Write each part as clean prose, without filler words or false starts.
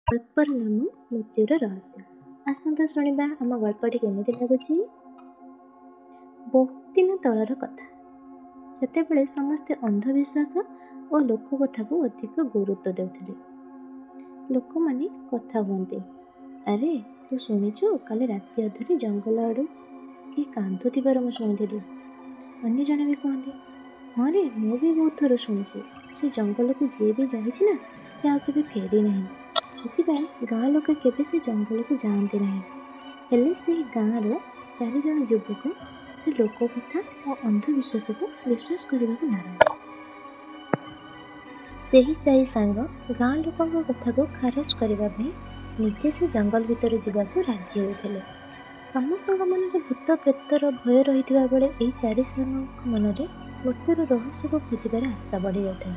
ଗଳ୍ପର ନାମ ମୃତ୍ୟୁର ରହସ୍ୟ। ଆସନ୍ତୁ ଶୁଣିବା ଆମ ଗଳ୍ପଟି କେମିତି ଲାଗୁଛି। ବହୁତ ଦିନ ତଳର କଥା। ସେତେବେଳେ ସମସ୍ତେ ଅନ୍ଧବିଶ୍ୱାସ ଓ ଲୋକକଥାକୁ ଅଧିକ ଗୁରୁତ୍ୱ ଦେଉଥିଲେ। ଲୋକମାନେ କଥା ହୁଅନ୍ତି, ଆରେ ତୁ ଶୁଣିଛୁ, କାଲି ରାତି ଅଧରେ ଜଙ୍ଗଲ ଆଡ଼ୁ କିଏ କାନ୍ଦୁଥିବାର ମୁଁ ଶୁଣିଥିଲି। ଅନ୍ୟ ଜଣେ ବି କୁହନ୍ତି, ହଁ ରେ, ମୁଁ ବି ବହୁତ ଥର ଶୁଣିଛି। ସେ ଜଙ୍ଗଲକୁ ଯିଏ ବି ଯାଇଛି ନା, ସେ ଆଉ କେବେ ଫେରି ନାହିଁ। ସେଥିପାଇଁ ଗାଁ ଲୋକେ କେବେ ସେ ଜଙ୍ଗଲକୁ ଯାଆନ୍ତି ନାହିଁ। ହେଲେ ସେହି ଗାଁର ଚାରିଜଣ ଯୁବକ ସେ ଲୋକକଥା ଓ ଅନ୍ଧବିଶ୍ୱାସକୁ ବିଶ୍ୱାସ କରିବାକୁ ନାରାଜ। ସେହି ଚାରି ସାଙ୍ଗ ଗାଁ ଲୋକଙ୍କ କଥାକୁ ଖାରଜ କରିବା ପାଇଁ ନିଜେ ସେ ଜଙ୍ଗଲ ଭିତରେ ଯିବାକୁ ରାଜି ହୋଇଥିଲେ। ସମସ୍ତଙ୍କ ମନରେ ଭୂତ ପ୍ରେତର ଭୟ ରହିଥିବା ବେଳେ ଏହି ଚାରି ସାଙ୍ଗଙ୍କ ମନରେ ମୃତ୍ୟୁର ରହସ୍ୟକୁ ଖୋଜିବାର ଆଶା ବଢ଼ିଯାଇଥାଏ।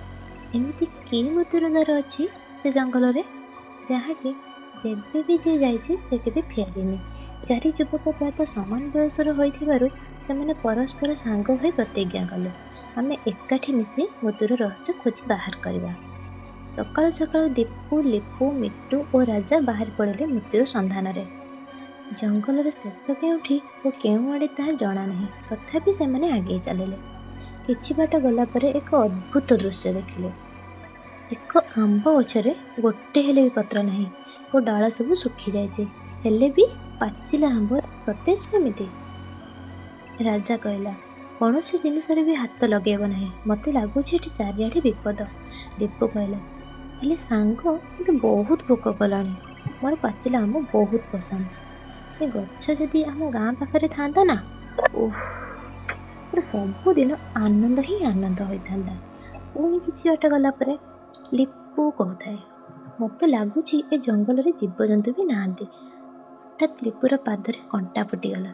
ଏମିତି କି ମୃତ୍ୟୁର ଦ୍ୱାର ଅଛି ସେ ଜଙ୍ଗଲରେ, ଯାହାକି ଯେବେ ବି ଯିଏ ଯାଇଛି ସେ କେବେ ଫେରିନି? ଚାରି ଯୁବକ ପ୍ରାୟତଃ ସମାନ ବୟସର ହୋଇଥିବାରୁ ସେମାନେ ପରସ୍ପର ସାଙ୍ଗ ହୋଇ ପ୍ରତିଜ୍ଞା କଲେ, ଆମେ ଏକାଠି ମିଶି ମୃତ୍ୟୁର ରହସ୍ୟ ଖୋଜି ବାହାର କରିବା। ସକାଳୁ ସକାଳୁ ଦୀପୁ, ଲିପୁ, ମିଟୁ ଓ ରାଜା ବାହାରି ପଡ଼ିଲେ ମୃତ୍ୟୁର ସନ୍ଧାନରେ। ଜଙ୍ଗଲର ଶେଷ କେଉଁଠି ଓ କେଉଁଆଡ଼େ ତାହା ଜଣା ନାହିଁ, ତଥାପି ସେମାନେ ଆଗେଇ ଚାଲିଲେ। କିଛି ବାଟ ଗଲା ପରେ ଏକ ଅଦ୍ଭୁତ ଦୃଶ୍ୟ ଦେଖିଲେ। ଏକ ଆମ୍ବ ଗଛରେ ଗୋଟେ ହେଲେ ବି ପତ୍ର ନାହିଁ ଓ ଡାଳ ସବୁ ଶୁଖିଯାଇଛି, ହେଲେ ବି ପାଚିଲା ଆମ୍ବ ସତେଜ କେମିତି? ରାଜା କହିଲା, କୌଣସି ଜିନିଷରେ ବି ହାତ ଲଗେଇବ ନାହିଁ, ମୋତେ ଲାଗୁଛି ଏଠି ଚାରିଆଡ଼େ ବିପଦ। ଦୀପୁ କହିଲା, ହେଲେ ସାଙ୍ଗ, ମୋତେ ବହୁତ ଭୋକ କଲାଣି। ମୋର ପାଚିଲା ଆମ୍ବ ବହୁତ ପସନ୍ଦ। ଏ ଗଛ ଯଦି ଆମ ଗାଁ ପାଖରେ ଥାନ୍ତା ନା, ଓଃ, ମୋର ସବୁଦିନ ଆନନ୍ଦ ହିଁ ଆନନ୍ଦ ହୋଇଥାନ୍ତା। ପୁଣି କିଛି ବାଟ ଗଲା ପରେ ଲିପୁ କହୁଥାଏ, ମୋତେ ଲାଗୁଛି ଏ ଜଙ୍ଗଲରେ ଜୀବଜନ୍ତୁ ବି ନାହାନ୍ତି। ହଠାତ୍ ଲିପୁର ପାଦରେ କଣ୍ଟା ଫୁଟିଗଲା।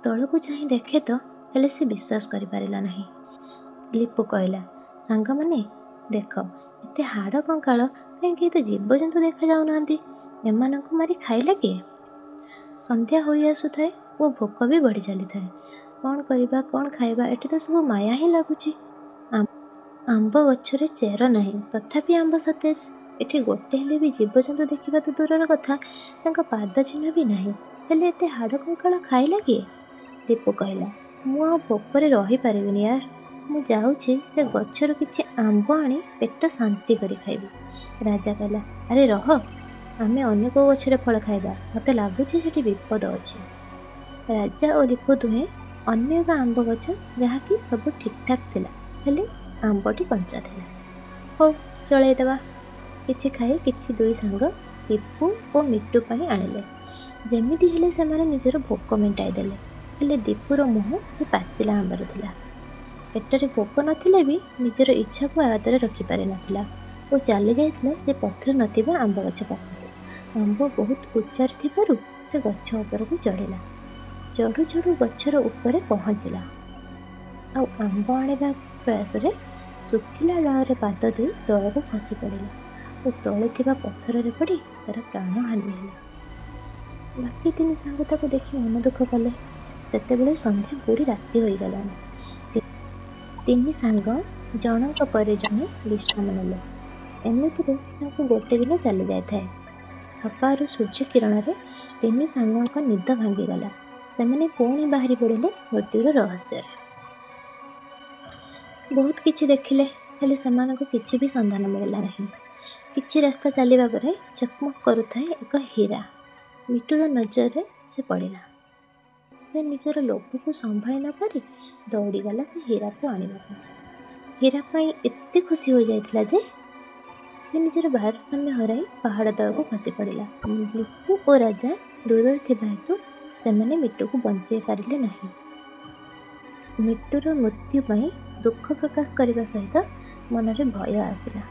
ତଳକୁ ଚାହିଁ ଦେଖେ ତ, ହେଲେ ସେ ବିଶ୍ୱାସ କରିପାରିଲା ନାହିଁ। ଲିପୁ କହିଲା, ସାଙ୍ଗମାନେ ଦେଖ, ଏତେ ହାଡ଼ କଙ୍କାଳ, କାହିଁକି ତ ଜୀବଜନ୍ତୁ ଦେଖାଯାଉନାହାନ୍ତି। ଏମାନଙ୍କୁ ମାରି ଖାଇଲା କିଏ? ସନ୍ଧ୍ୟା ହୋଇ ଆସୁଥାଏ ଓ ଭୋକ ବି ବଢ଼ି ଚାଲିଥାଏ। କ'ଣ କରିବା, କ'ଣ ଖାଇବା? ଏଠି ତ ସବୁ ମାୟା ହିଁ ଲାଗୁଛି। ଆମ୍ବ ଗଛରେ ଚେର ନାହିଁ, ତଥାପି ଆମ୍ବ ସତେଜ। ଏଠି ଗୋଟେ ହେଲେ ବି ଜୀବଜନ୍ତୁ ଦେଖିବା ତ ଦୂରର କଥା, ତାଙ୍କ ପାଦ ଚିହ୍ନ ବି ନାହିଁ। ହେଲେ ଏତେ ହାଡ଼ କଙ୍କାଳ ଖାଇଲା କିଏ? ଦୀପୁ କହିଲା, ମୁଁ ଆଉ ଭୋକରେ ରହିପାରିବିନି ୟାର। ମୁଁ ଯାଉଛି ସେ ଗଛରୁ କିଛି ଆମ୍ବ ଆଣି ପେଟ ଶାନ୍ତି କରି ଖାଇବି। ରାଜା କହିଲା, ଆରେ ରହ, ଆମେ ଅନ୍ୟ କେଉଁ ଗଛରେ ଫଳ ଖାଇବା। ମୋତେ ଲାଗୁଛି ସେଠି ବିପଦ ଅଛି। ରାଜା ଓ ଦୀପୁ ଦୁହେଁ ଅନ୍ୟ ଏକ ଆମ୍ବ ଗଛ, ଯାହାକି ସବୁ ଠିକ୍ଠାକ୍ ଥିଲା, ହେଲେ ଆମ୍ବଟି କଞ୍ଚା ଥିଲା। ହଉ, ଚଳେଇଦେବା। କିଛି ଖାଇ କିଛି ଦୁଇ ସାଙ୍ଗ ଦୀପୁ ଓ ମିଟୁ ପାଇଁ ଆଣିଲେ। ଯେମିତି ହେଲେ ସେମାନେ ନିଜର ଭୋକ ମେଣ୍ଟାଇ ଦେଲେ। ହେଲେ ଦୀପୁର ମୁହଁ ସେ ପାଚିଲା ଆମ୍ବରେ ଥିଲା। ପେଟରେ ଭୋକ ନଥିଲେ ବି ନିଜର ଇଚ୍ଛାକୁ ଆୟତରେ ରଖିପାରିନଥିଲା ଓ ଚାଲି ଯାଇଥିଲା ସେ ପଥର ନଥିବା ଆମ୍ବ ଗଛ ପାଖକୁ। ଆମ୍ବ ବହୁତ ଉଚ୍ଚରେ ଥିବାରୁ ସେ ଗଛ ଉପରକୁ ଚଢ଼ିଲା। ଚଢ଼ୁ ଚଢ଼ୁ ଗଛର ଉପରେ ପହଞ୍ଚିଲା ଆଉ ଆମ୍ବ ଆଣିବା ପ୍ରୟାସରେ ଶୁଖିଲା ଡାଳରେ ପାଦ ଦେଇ ତଳକୁ ଖସି ପଡ଼ିଲା ଓ ତଳେ ଥିବା ପଥରରେ ପଡ଼ି ତାର ପ୍ରାଣ ହାନି ହେଲା। ବାକି ତିନି ସାଙ୍ଗ ତାକୁ ଦେଖି ମନ ଦୁଃଖ କଲେ। ସେତେବେଳେ ସନ୍ଧ୍ୟା ବୁଡ଼ି ରାତି ହୋଇଗଲାଣି। ତିନି ସାଙ୍ଗ ଜଣଙ୍କ ପରେ ଜଣେ ବିଶ୍ରାମ ନେଲେ। ଏମିତିରେ ତାଙ୍କୁ ଗୋଟେ ଦିନ ଚାଲି ଯାଇଥାଏ। ସକାଳର ସୂର୍ଯ୍ୟ କିରଣରେ ତିନି ସାଙ୍ଗଙ୍କ ନିଦ ଭାଙ୍ଗିଗଲା। ସେମାନେ ପୁଣି ବାହାରି ପଡ଼ିଲେ ମୃତ୍ୟୁର ରହସ୍ୟରେ। ବହୁତ କିଛି ଦେଖିଲେ, ହେଲେ ସେମାନଙ୍କୁ କିଛି ବି ସନ୍ଧାନ ମିଳିଲା ନାହିଁ। କିଛି ରାସ୍ତା ଚାଲିବା ପରେ ଚକମକ କରୁଥାଏ ଏକ ହୀରା। ମିଟୁର ନଜରରେ ସେ ପଡ଼ିଲା। ସେ ନିଜର ଲୋଭକୁ ସମ୍ଭାଳି ନପାରି ଦୌଡ଼ିଗଲା ସେ ହୀରାକୁ ଆଣିବାକୁ। ହୀରା ପାଇଁ ଏତେ ଖୁସି ହୋଇଯାଇଥିଲା ଯେ ସେ ନିଜର ଭାରସାମ୍ୟ ହରାଇ ପାହାଡ଼ ତଳକୁ ଖସି ପଡ଼ିଲା। ଲିପୁ ଓ ରାଜା ଦୂରରେ ଥିବା ହେତୁ ସେମାନେ ମିଟୁକୁ ବଞ୍ଚେଇ ପାରିଲେ ନାହିଁ। ମିଟୁର ମୃତ୍ୟୁ ପାଇଁ ଦୁଃଖ ପ୍ରକାଶ କରିବା ସହିତ ମନରେ ଭୟ ଆସିଲା।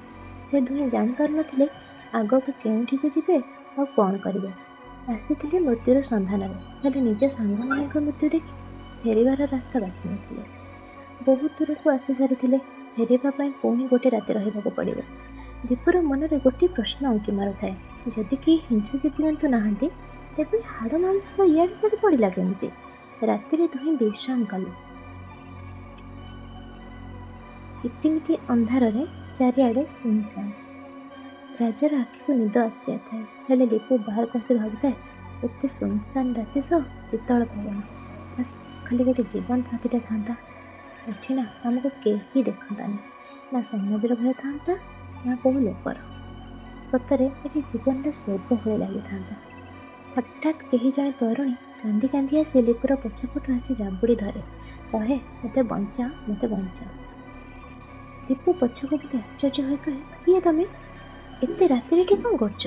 ସେ ଦୁହେଁ ଜାଣିପାରୁନଥିଲେ ଆଗକୁ କେଉଁଠିକୁ ଯିବେ ଆଉ କ'ଣ କରିବେ। ଆସିଥିଲେ ମୃତ୍ୟୁର ସନ୍ଧାନରେ, ହେଲେ ନିଜ ସାଙ୍ଗମାନଙ୍କ ମୃତ୍ୟୁ ଦେଖି ଫେରିବାର ରାସ୍ତା ବାଛି ନେଇଥିଲେ। ବହୁତ ଦୂରକୁ ଆସି ସାରିଥିଲେ, ଫେରିବା ପାଇଁ ପୁଣି ଗୋଟେ ରାତି ରହିବାକୁ ପଡ଼ିବ। ଦୀପୁର ମନରେ ଗୋଟିଏ ପ୍ରଶ୍ନ ଉଙ୍କି ମାରୁଥାଏ, ଯଦି କେହି ହିଂସ୍ର ଜୀବଜନ୍ତୁ ନାହାନ୍ତି, ତେବେ ହାଡ଼ ମାଂସ ଇଆଡ଼େ ସିଆଡ଼େ ପଡ଼ିଲା କେମିତି? ରାତିରେ ଦୁହେଁ ବିଶ୍ରାମ କଲେ। କିଟିମିଟି ଅନ୍ଧାରରେ ଚାରିଆଡ଼େ ଶୂନଶାନ। ରାଜାର ଆଖିକୁ ନିଦ ଆସିଯାଇଥାଏ। ହେଲେ ଲିପୁ ବାହାରକୁ ଆସି ଭାବୁଥାଏ, ଏତେ ସୁନସାନ ରାତି ସହ ଶୀତଳ ପବନ, ବାସ୍ ଖାଲି ଗୋଟେ ଜୀବନ ସାଥୀଟା ଥାନ୍ତା ଏଠି ନା, ଆମକୁ କେହି ଦେଖନ୍ତାନି, ନା ସମାଜର ଭୟ ଥାନ୍ତା ନା କୋଉ ଲୋକର। ସତରେ ଏଠି ଜୀବନଟା ସ୍ୱର୍ଗ ଭଳି ଲାଗିଥାନ୍ତା। ହଠାତ୍ କେହି ଜଣେ ତରୁଣୀ କାନ୍ଦି କାନ୍ଦି ଆସି ଲିପୁର ପଛପଟୁ ଆସି ଜାବୁଡ଼ି ଧରେ, କହେ, ମୋତେ ବଞ୍ଚାଅ, ମୋତେ ବଞ୍ଚାଅ। ଲିପୁ ପଛକୁ ଟିକେ ଆଶ୍ଚର୍ଯ୍ୟ ହୋଇ କହେ, କିଏ ତମେ? ଏତେ ରାତିରେ ଏଠି କ'ଣ କରୁଛ?